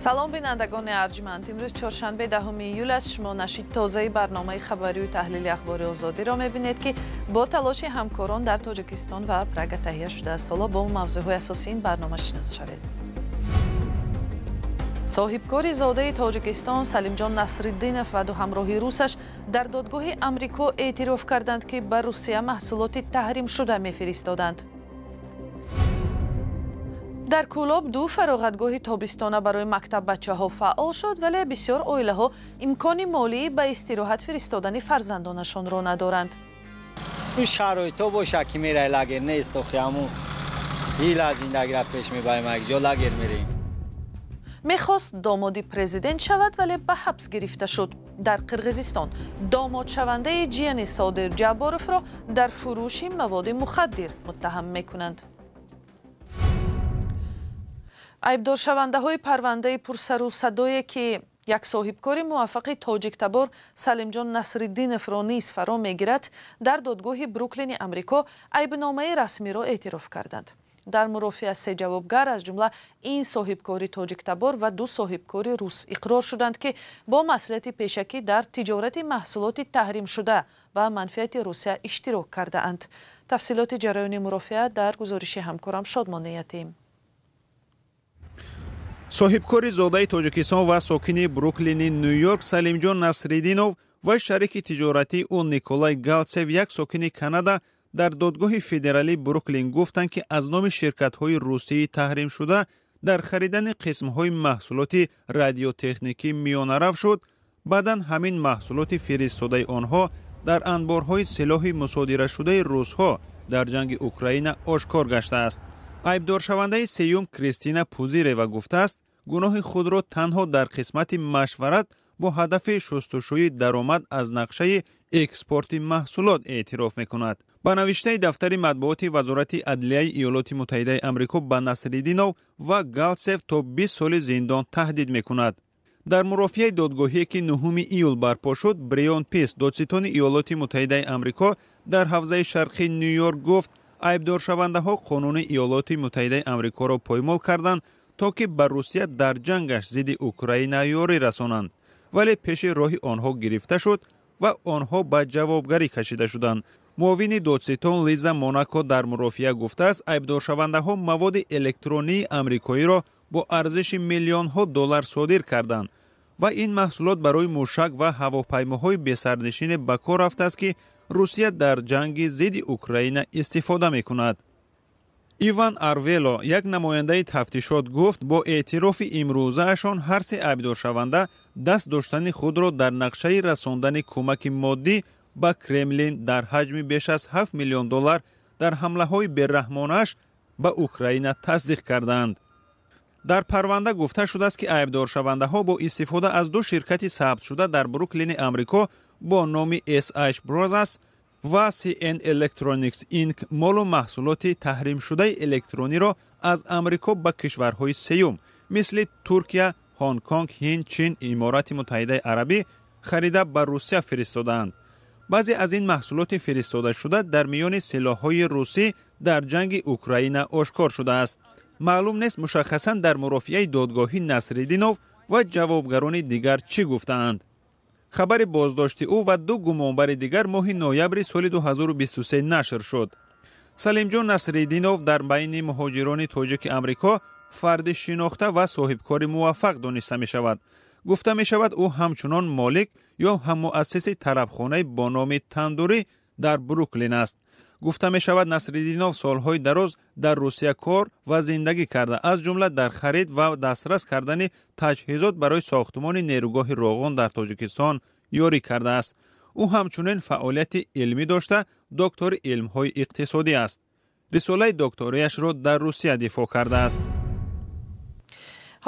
Салом, бинандагони арҷманд. Имрӯз чоршанбе, 10 июл аст. Шумо нашри тозаи барномаи хабарию таҳлили Ахбори Озодиро мебинед, ки бо талоши ҳамкорон дар Тоҷикистон ва Прага таҳия шудааст. Ҳоло бо мавзӯъҳои асосии ин барнома шинос шавед. Соҳибкори зодаи Тоҷикистон Салимҷон Насриддинов ва ду ҳамроҳи русаш дар додгоҳи Амрико эътироф карданд, ки ба Русия маҳсулоти таҳримшуда мефиристоданд. Дар Кӯлоб ду фароғатгоҳи тобистона барои мактаббачаҳо фаъол шуд, вале бисёр оилаҳо имкони молии ба истироҳат фиристодани фарзандонашонро надоранд. Шароито боша, ки мерай, лагер нест, охи ҳамун ҳила зиндагиро пеш мебарем, якҷо лагер мерем. Мехост домоди президент шавад, вале ба ҳабс гирифта шуд. Дар Қирғизистон домодшавандаи ҷияни Содир Ҷабборовро дар фурӯши маводи мухаддир муттаҳам мекунанд. Айбдоршавандаҳои парвандаи пурсару садое, ки як соҳибкори муваффақи тоҷиктабор Салимҷон Насриддиновро низ фаро мегирад, дар додгоҳи Бруклини Амрико айбномаи расмиро эътироф карданд. Дар мурофиа се ҷавобгар, аз ҷумла ин соҳибкори тоҷиктабор ва ду соҳибкори рус, иқрор шуданд, ки бо маслиҳати пешакӣ дар тиҷорати маҳсулоти таҳримшуда ба манфиати Русия иштирок кардаанд. Тафсилоти ҷараёни мурофиа дар гузориши ҳамкорам Шодмон Ятим. Соҳибкори зодаи Тоҷикистон ва сокини Бруклини Ню-Йорк Салимҷон Насриддинов ва шарики тиҷоратии ӯ Николай Галсев, як сокини Канада, дар додгоҳи федералии Бруклин гуфтанд, ки аз номи ширкатҳои русии таҳримшуда дар харидани қисмҳои маҳсулоти радиотехникӣ миёнарав шуд. Баъдан ҳамин маҳсулоти фиристодаи онҳо дар анборҳои силоҳи мусодирашудаи русҳо дар ҷанги Украина ошкор гаштааст. Айбдоршавандаи сеюм Кристина Пузирева гуфтааст, гуноҳи худро танҳо дар қисмати машварат бо ҳадафи шустушӯи даромад аз нақшаи экспорти маҳсулот эътироф мекунад. Ба навиштаи дафтари матбуоти Вазорати адлияи Иёлоти Муттаҳидаи Амрико, ба Насриддинов ва Галсев то 20 соли зиндон таҳдид мекунад. Дар мурофиаи додгоҳие, ки 9 июл барпо шуд, Брион Пис, додситони Иёлоти Муттаҳидаи Амрико дар ҳавзаи шарқии Ню-Йорк, гуфт, айбдоршавандаҳо қонуни Иёлоти Муттаҳидаи Амрикоро поймол карданд, то ки ба Русия дар ҷангаш зидди Украина ёрӣ расонанд, вале пеши роҳи онҳо гирифта шуд ва онҳо ба ҷавобгарӣ кашида шуданд. Муовини додситон Лиза Монако дар мурофиа гуфтааст, айбдоршавандаҳо маводи электронии амрикоиро бо арзиши миллионҳо доллар содир карданд ва ин маҳсулот барои мушак ва ҳавопаймоҳои бесарнишине ба кор рафтааст, ки Русия дар ҷанги зидди Украина истифода мекунад. Иван Арвело, як намояндаи тафтишот, гуфт, бо эътирофи имрӯзаашон ҳар се айбдоршаванда даст доштани худро дар нақшаи расондани кӯмаки моддӣ ба Кремлин дар ҳаҷми беш аз 7 миллион доллар дар ҳамлаҳои бераҳмонааш ба Украина тасдиқ кардаанд. Дар парванда гуфта шудааст, ки айбдоршавандаҳо бо истифода аз ду ширкати сабтшуда дар Бруклини Амрико бо номи SH Brothers ва CN Electronics Inc. молу маҳсулоти таҳримшудаи электрониро аз Амрико ба кишварҳои сеюм, мисли Туркия, Ҳонконг, Ҳинд, Чин, Иморати Муттаҳидаи Арабӣ харида, ба Русия фиристодаанд. Баъзе аз ин маҳсулоти фиристодашуда дар миёни силоҳҳои русӣ дар ҷанги Украина ошкор шудааст. Маълум нест, мушаххасан дар мурофиаи додгоҳӣ Насриддинов ва ҷавобгарони дигар чӣ гуфтаанд. Хабари боздошти ӯ ва ду гумонбари дигар моҳи ноябри соли 2023 нашр шуд. Салимҷон Насриддинов дар байни муҳоҷирони тоҷики Амрико фарди шинохта ва соҳибкори муваффақ дониста мешавад. Гуфта мешавад, ӯ ҳамчунон молик ё ҳаммуассиси тарабхонаи бо номи Тандурӣ дар Бруклин аст. Гуфта мешавад, Насриддинов солҳои дароз дар Русия кор ва зиндагӣ карда, аз ҷумла дар харид ва дастрас кардани таҷҳизот барои сохтмони нерӯгоҳи Роғун дар Тоҷикистон ёрӣ кардааст. Ӯ ҳамчунин фаъолияти илмӣ дошта, доктори илмҳои иқтисодӣ аст. Рисолаи докторияшро дар Русия дифоъ кардааст.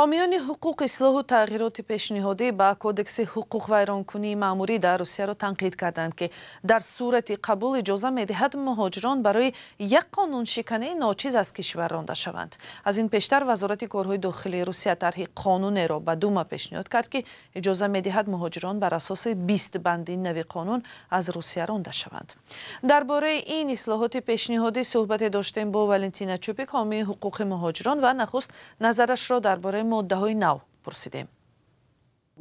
Ҳомиёни ҳуқуқ ислоҳу тағйироти пешниҳодӣ ба Кодекси ҳуқуқвайронкунии маъмурӣ дар Русияро танқид карданд, ки дар сурати қабул иҷоза медиҳад муҳоҷирон барои як қонуншикании ночиз аз кишвар ронда шаванд. Аз ин пештар Вазорати корҳои дохилии Русия тарҳи қонунеро ба Дума пешниҳод кард, ки иҷоза медиҳад муҳоҷирон бар асоси 20 банди нави қонун аз Русия ронда шаванд. Дар бораи ин ислоҳоти пешниҳодӣ суҳбате доштем бо Валентина Чупик, ҳомии ҳуқуқи муҳоҷирон, ва нахуст назарашро дар бораи моддаҳои нав Пурсидем.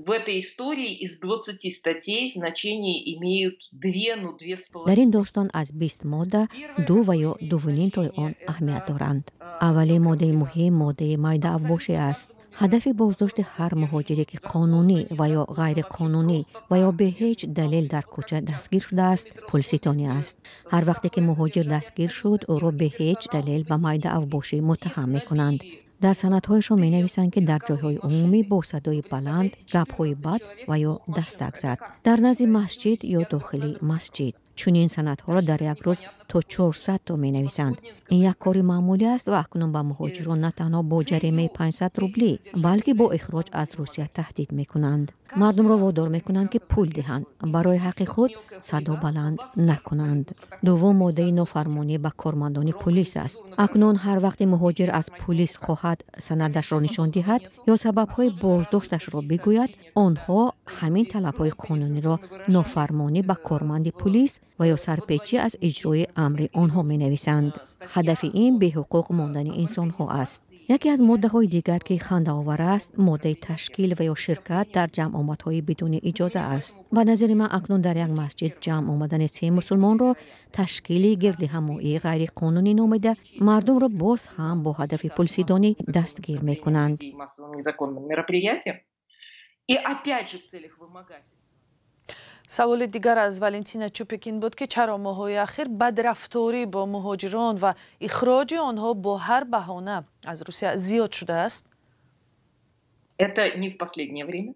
В этой истории из 20 статей значение имеют две, ну, две с Дар ин достон аз 20 модда ду ва ё дувуним тои он аҳамият доранд. Аввалин моддаи муҳим моддаи майдаавбошӣ аст. Ҳадафи боздошти ҳар муҳоҷире, ки қонунӣ ва ё ғайриқонунӣ ва ё бе ҳеҷ далел дар кӯча дастгир шудааст, пулситонӣ аст. Ҳар вақте ки муҳоҷир дастгир шуд, ӯро бе ҳеҷ далел ба майдаавбошӣ муттаҳам мекунанд. Дар санадҳояшон менависанд, ки дар ҷойҳои умумӣ бо садои баланд гапҳои бад ва ё дастак зад дар назди масҷид ё дохили масҷид. Чунин санадҳоро дар як рӯз то 400 то менависанд. Ин як кори маъмулӣ аст ва акнун ба муҳоҷирон на танҳо бо ҷаримаи 500 рублӣ, балки бо ихроҷ аз Русия таҳдид мекунанд. Мардумро водор мекунанд, ки пул диҳанд, барои ҳаққи худ садо баланд накунанд. Дуввум моддаи нофармонӣ ба кормандони пулис аст. Акнун ҳар вақте муҳоҷир аз пулис хоҳад санадашро нишон диҳад ё сабабҳои боздошташро бигӯяд, онҳо ҳамин талабҳои қонуниро нофармонӣ ба корманди пулис ва ё сарпечӣ аз иҷрои амри онҳо менависанд. Ҳадафи ин беҳуқуқ мондани инсонҳо аст. Яке аз моддаҳои дигар, ки хандаовар аст, моддаи ташкил ва ё ширкат дар ҷамъомадҳои бидуни иҷоза аст. Ба назари ман, акнун дар як масҷид ҷамъ омадани се мусулмонро ташкили гирдиҳамоии ғайриқонунӣ номида, мардумро боз ҳам бо ҳадафи пулсидонӣ дастгир мекунанд. Саволи дигар аз Валентина Чупик ин буд, ки чаро моҳҳои ахир бадрафторӣ бо муҳоҷирон ва ихроҷи онҳо бо ҳар баҳона аз Русия зиёд шудааст? Это не в последнее время.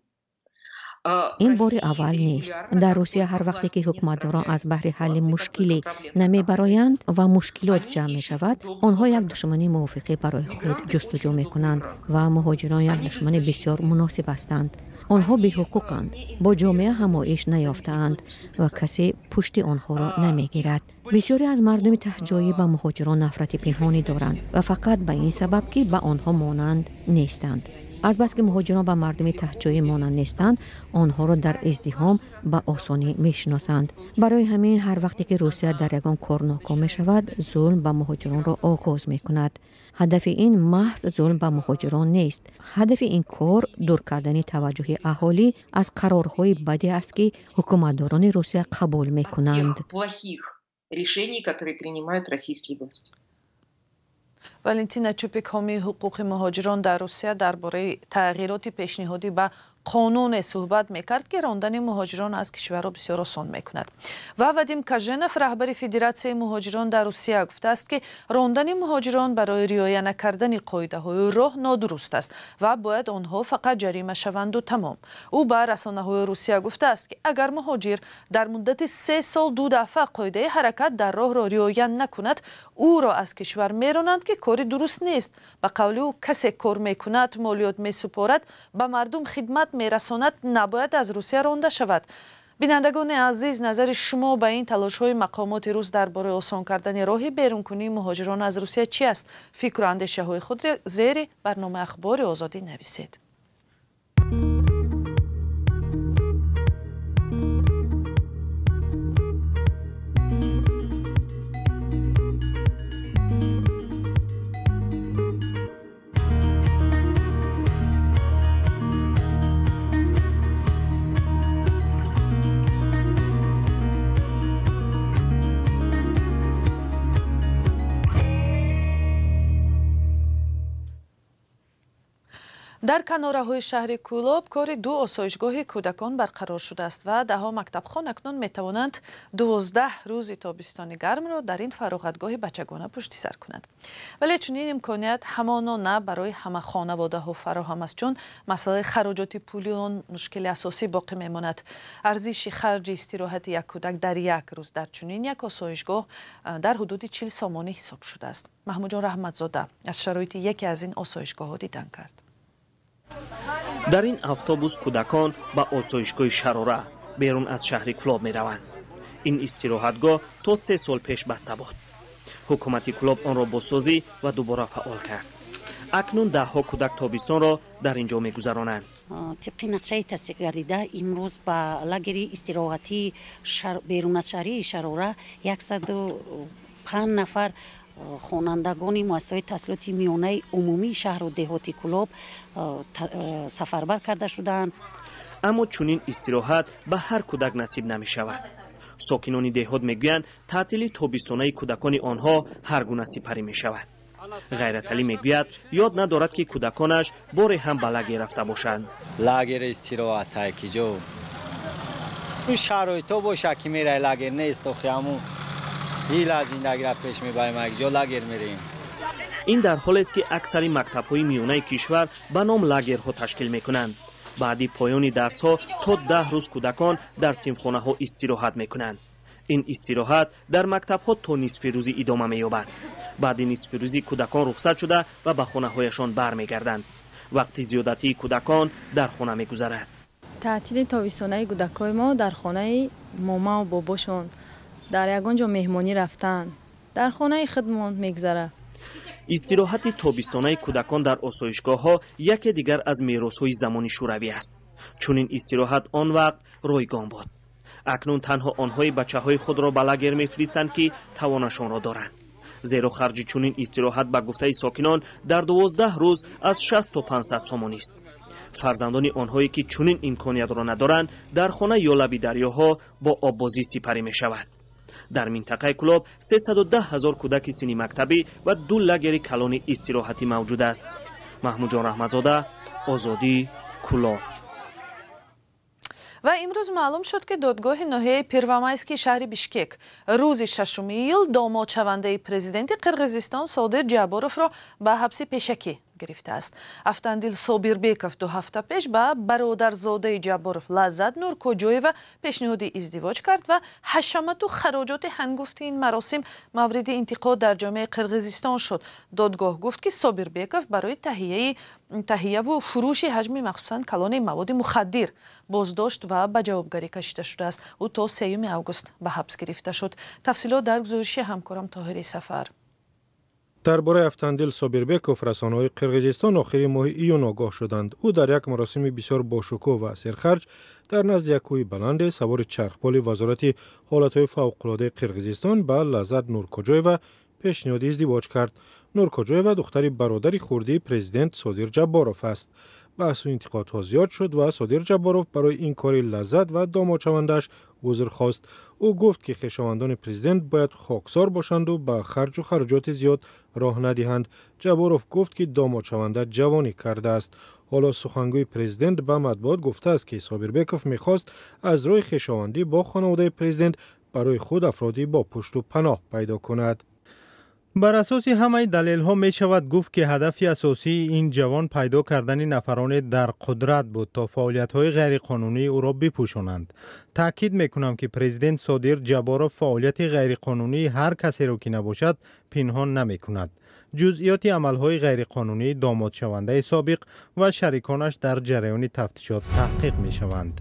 Ин бори аввал нест. Дар Русия ҳар вақте ки ҳукуматдорон аз баҳри ҳалли мушкиле намебароянд ва мушкилот ҷамъ мешавад, онҳо як душмани мувофиқӣ барои худ ҷустуҷӯ мекунанд ва муҳоҷирон як душмани бисёр муносиб ҳастанд. Онҳо беҳуқуқанд, бо ҷомеа ҳамоиш наёфтаанд ва касе пушти онҳоро намегирад. Бисёре аз мардуми таҳтҷоӣ ба муҳоҷирон нафрати пинҳонӣ доранд ва фақат ба ин сабаб, ки ба онҳо монанд нестанд. Азбаски муҳоҷирон ба мардуми таҳтҷоӣ монанд нестанд, онҳоро дар издиҳом ба осонӣ мешиносанд. Барои ҳамин ҳар вақте ки Русия дар ягон кор ноком мешавад, зулм ба муҳоҷиронро оғоз мекунад. Ҳадафи ин маҳз зулм ба муҳоҷирон нест. Ҳадафи ин кор дур кардани таваҷҷӯҳи аҳолӣ аз қарорҳои баде аст, ки ҳукуматдорони Русия қабул мекунанд. Решений, которые принимают российские власти. Валентина Чупик, ҳомии ҳуқуқи муҳоҷирон дар Русия, дар бораи тағйироти пешниҳодӣ ба қонуне суҳбат мекард, ки рондани муҳоҷирон аз кишварро бисёр осон мекунад. Ва Вадим Каженов, раҳбари Федератсияи муҳоҷирон дар Русия, гуфтааст, ки рондани муҳоҷирон барои риоя накардани қоидаҳои роҳ нодуруст аст ва бояд онҳо фақат ҷарима шаванду тамом. Ӯ ба расонаҳои Русия гуфтааст, ки агар муҳоҷир дар муддати 3 сол ду дафъа қоидаи ҳаракат дар роҳро риоя накунад, ӯро аз кишвар меронанд, ки кори дуруст нест. Ба қавли ӯ, касе кор мекунад, молиёт месупорад, ба мардум хидмат мерасонад, набояд аз Русия ронда шавад. Бинандагони азиз, назари шумо ба ин талошҳои мақомоти рус дар бораи осон кардани роҳи берункунии муҳоҷирон аз Русия чи аст? Фикру андешаҳои худро зери барномаи Ахбори Озодӣ нависед. Дар канораҳои шаҳри Кӯлоб кори ду осоишгоҳи кӯдакон барқарор шудааст ва даҳҳо мактабхон акнун метавонанд 12 рӯзи тобистони гармро дар ин фароғатгоҳи бачагона пушти сар кунанд. Вале чунин имконият ҳамоно на барои ҳама хонаводаҳо фароҳам аст, чун масъалаи хароҷоти пули он мушкили асосӣ боқӣ мемонад. Арзиши харҷи истироҳати як кӯдак дар як рӯз дар чунин як осоишгоҳ дар ҳудуди 40 сомонӣ ҳисоб шудааст. Маҳмудҷон Раҳматзода аз шароити яке аз ин осоишгоҳҳо дидан кард. Дар ин автобус кӯдакон ба осоишгоҳи Шарора берун аз шаҳри Кӯлоб мераванд. Ин истироҳатгоҳ то 3 сол пеш баста буд. Ҳукумати Кӯлоб онро бозсозӣ ва дубора фаъол кард. Акнун даҳҳо кӯдак тобистонро дар ин ҷо мегузаронанд. Тибқи нақшаи тасдиқгардида, имрӯз ба лагери истироҳатии берун аз шаҳрии Шарора 105 нафар Хонандагони муассисаҳои таҳсилоти миёнаи умумии шаҳру деҳоти Кӯлоб сафарбар карда шуданд. Аммо чунин истироҳат ба ҳар кӯдак насиб намешавад. Сокинони деҳот мегӯянд, таътили тобистонаи кӯдакони онҳо ҳар гуна сипарӣ мешавад. Ғайраталӣ мегӯяд, ёд надорад, ки кӯдаконаш боре ҳам ба лагер рафта бошанд. Лагер истироҳатай ки ҷо шароито боша ки мерай, лагер нест охи, ҳамун ҳила зиндагиро пеш мебарем, як ҷо лагер мерем. Ин дар ҳолест, ки аксари мактабҳои миёнаи кишвар ба ном лагерҳо ташкил мекунанд. Баъди поёни дарсҳо то 10 рӯз кӯдакон дар синфхонаҳо истироҳат мекунанд. Ин истироҳат дар мактабҳо то нисфи рӯзӣ идома меёбад. Баъди нисфи рӯзӣ кӯдакон рухсат шуда ва ба хонаҳояшон бармегарданд. Вақти зиёдатии кӯдакон дар хона мегузарад. Таътили тобистонаи кӯдакҳои мо дар хонаи момаву бобошон, дар ягон ҷо меҳмонӣ рафтан, дар хонаи худмон мегузарад. Истироҳати тобистонаи кӯдакон дар осоишгоҳҳо яке дигар аз меросҳои замони шӯравӣ аст. Чунин истироҳат он вақт ройгон буд. Акнун танҳо онҳои бачаҳои худро ба лагер мефиристанд, ки тавонашонро доранд, зеро харҷи чунин истироҳат, ба гуфтаи сокинон, дар 12 рӯз аз 60 то 500 сомонист. Фарзандони онҳое, ки чунин имкониятро надоранд, дар хона ё лаби дарёҳо бо оббозӣ сипарӣ мешавад. Дар минтақаи Кӯлоб 310 ҳазор кӯдаки синни мактабӣ ва ду лагери калони истироҳатӣ мавҷуд аст. Маҳмудҷон Раҳматзода, Озодӣ, Кӯлоб. Ва имрӯз маълум шуд, ки додгоҳи ноҳияи Первомайскии шаҳри Бишкек рӯзи 6 июл домодшавандаи президенти Қирғизистон Содир Ҷабборовро ба ҳабси пешакӣ гирифтааст. Афтандил Собирбеков 2 ҳафта пеш ба бародарзодаи Ҷабборов Лаззат Нуркоҷоева пешниҳоди издивоҷ кард ва ҳашамату хароҷоти ҳангуфти ин маросим мавриди интиқод дар ҷомеаи Қирғизистон шуд. Додгоҳ гуфт, ки Собирбеков барои таҳияву фурӯши ҳаҷми махсусан калони маводи мухаддир боздошт ва ба ҷавобгарӣ кашида шудааст. Ӯ то 3 август ба ҳабс гирифта шуд. Тафсилот дар гузориши ҳамкорам Тоҳири Сафар. Дар бораи Афтандил Собирбеков расонаҳои Қирғизистон охири моҳи июн огоҳ шуданд. Ӯ дар як маросими бисёр бошукӯҳ ва серхарҷ дар назди як кӯҳи баланде савори чархболи Вазорати ҳолатҳои фавқулодаи Қирғизистон ба Лаззат Нуркоҷоева пешниҳоди издивоҷ кард. Нуркоҷоева духтари бародари хурдии президент Содир Ҷабборов аст. Баҳсу интиқодҳо зиёд шуд ва Содир Ҷабборов барои ин кори Лаззат ва домодшавандааш узр хост. Ӯ гуфт, ки хешовандони президент бояд хоксор бошанду ба харҷу хароҷоти зиёд роҳ надиҳанд. Ҷабборов гуфт, ки домодшаванда ҷавонӣ кардааст. Ҳоло сухангӯи президент ба матбуот гуфтааст, ки Собирбеков мехост аз роҳи хешовандӣ бо хонаводаи президент барои худ афроди бо пушту паноҳ пайдо кунад. Бар асоси ҳамаи далелҳо мешавад гуфт, ки ҳадафи асосии ин ҷавон пайдо кардани нафароне дар қудрат буд, то фаъолиятҳои ғайриқонунии ӯро бипӯшонанд. Таъкид мекунам, ки президент Содир Ҷабборов фаъолияти ғайриқонунии ҳар касеро ки набошад, пинҳон намекунад. Ҷузъиёти амалҳои ғайриқонунии домодшавандаи собиқ ва шариконаш дар ҷараёни тафтишот таҳқиқ мешаванд.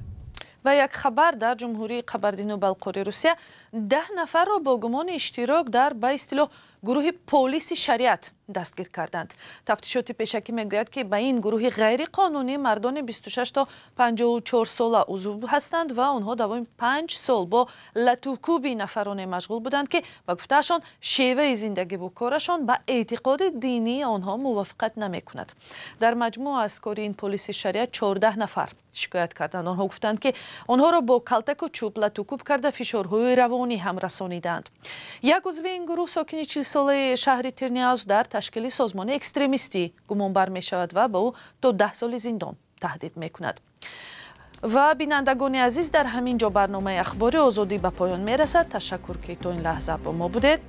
Ва як хабар: дар Ҷумҳурии Қабардину Балқори Русия 10 нафарро бо гумони иштирок дар ба истилоҳ гурӯҳи полиси шариат дастгир карданд. Тафтишоти пешакӣ мегӯяд, ки ба ин гурӯҳи ғайриқонунӣ мардони 26 то 54 сола узв ҳастанд ва онҳо давоми 5 сол бо латукӯби нафароне машғул буданд, ки ба гуфтаашон шеваи зиндагиву корашон ба эътиқоди динии онҳо мувофиқат намекунад. Дар маҷмӯъ аз кори ин полиси шариат 14 нафар шикоят карданд. Онҳо гуфтанд, ки онҳоро бо калтаку чӯб латукӯб карда, фишорҳои равонӣ ҳам расонидаанд. Як узви ин гурӯҳ, сокини 40-солаи шаҳри Тирниауз, дар ташкили созмони экстремистӣ гумонбар мешавад ва ба ӯ то 10 соли зиндон таҳдид мекунад. Ва бинандагони азиз, дар ҳамин ҷо барномаи Ахбори Озодӣ ба поён мерасад. Ташаккур, ки то ин лаҳза бо мо будед.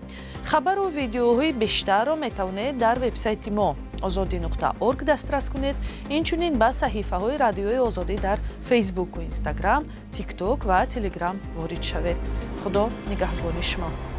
Хабару видеоҳои бештарро метавонед дар вебсайти мо ozodi.org дастрас кунед. Инчунин ба саҳифаҳои Радиои Озодӣ дар Фейсбуку Инстаграм, Тикток ва Телеграм ворид шавед. Худо нигаҳбони шумо.